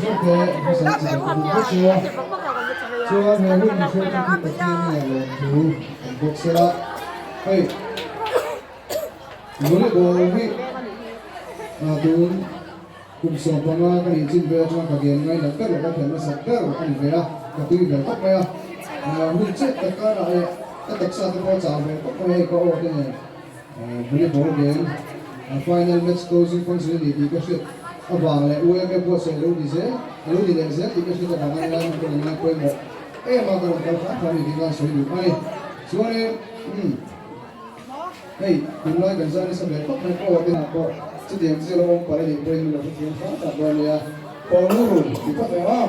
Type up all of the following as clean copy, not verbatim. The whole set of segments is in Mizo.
zawng te hmasa chi ka duh vek chu a. Chuan he hun min hruaitu khi Pathian hnenah lawmthu an bawk sela. Hei volleyball hi tun kum 15 ka nih chin vel atanga ka game ngainat ber leh ka thiam hmasak ber a ni ve a, ka tui ve khawp mai a. Hun chet tak karah leh ka taksa te pawh a chau ve khawp mai a, hei ka aw te nen volleyball game final match closing function a ni tih ka hriat avang leh UMA buatsaih a lo ni zel a lo ni leh zel tih ka hriat avang a nilai hmun ka rawn ngai pawimawh em a, ka rawn kal hram hram ni tih khan sawi duh a ni. Chuanin umm. Hei, tunlai kan zai nasa ve khawp mai pawh te ah pawh chutiang chu lo awm palh a nih pawhin min lo hrethiam hram tak dawn nia. Kawlnu ti phawt ve maw?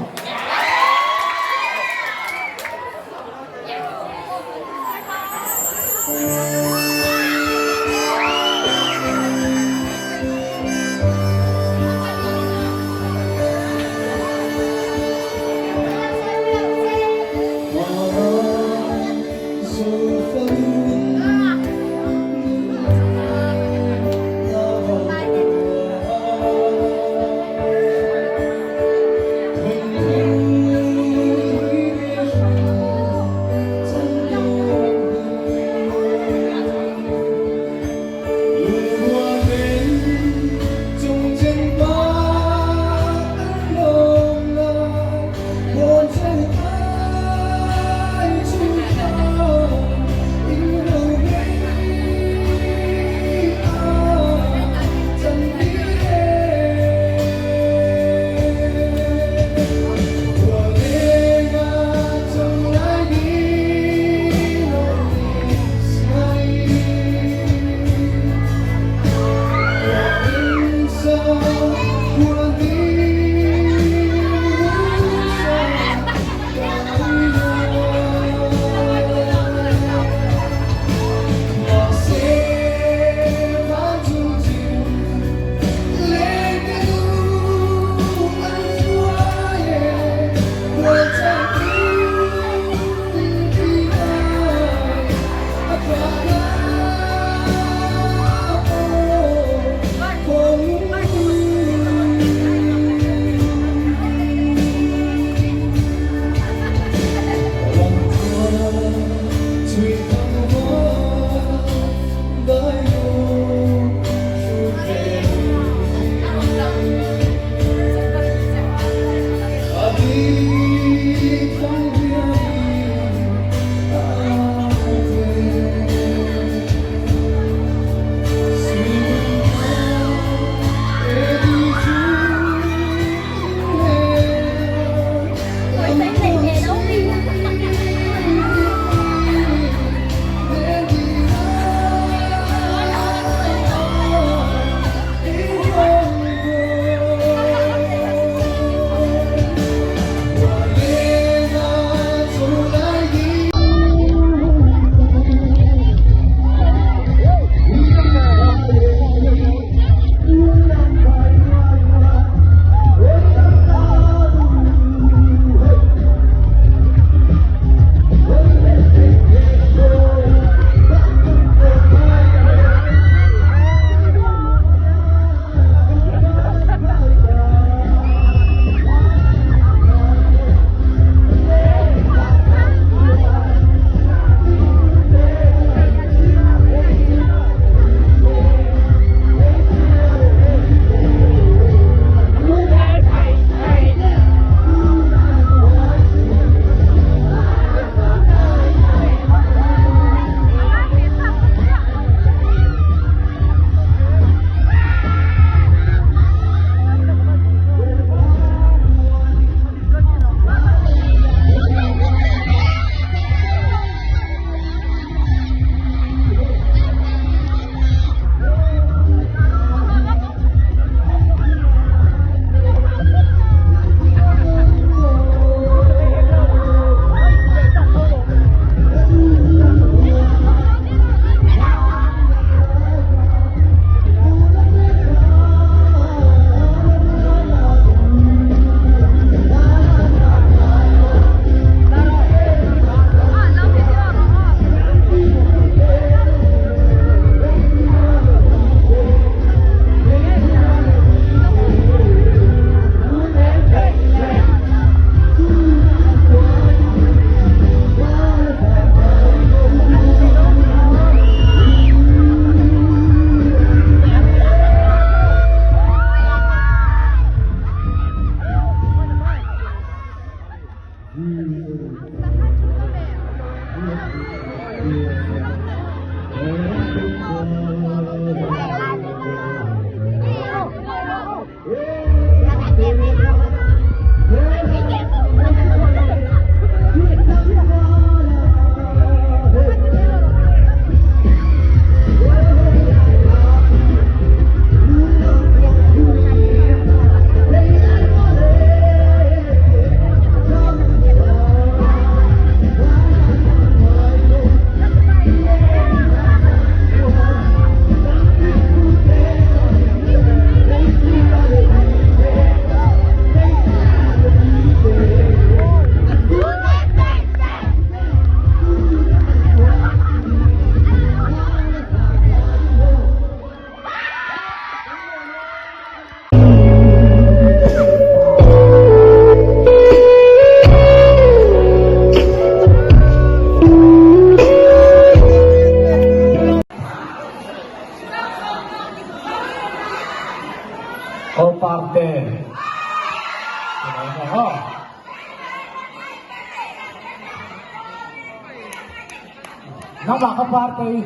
Nangmah ka partei.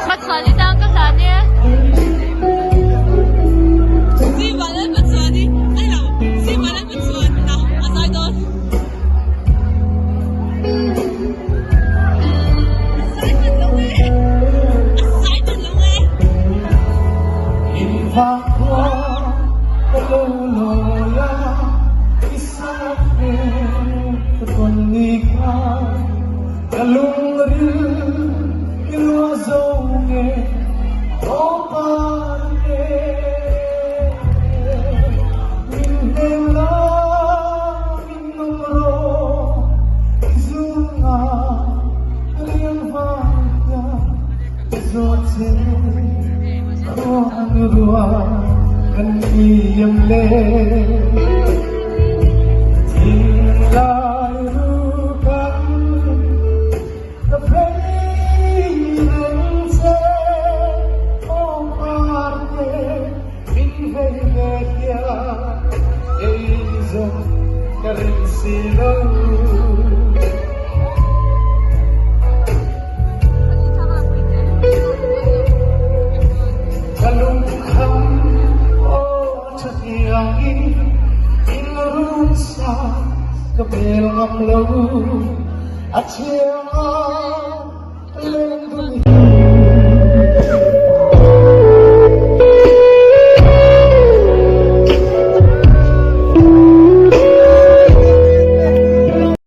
Pathuani tang ka hlan e.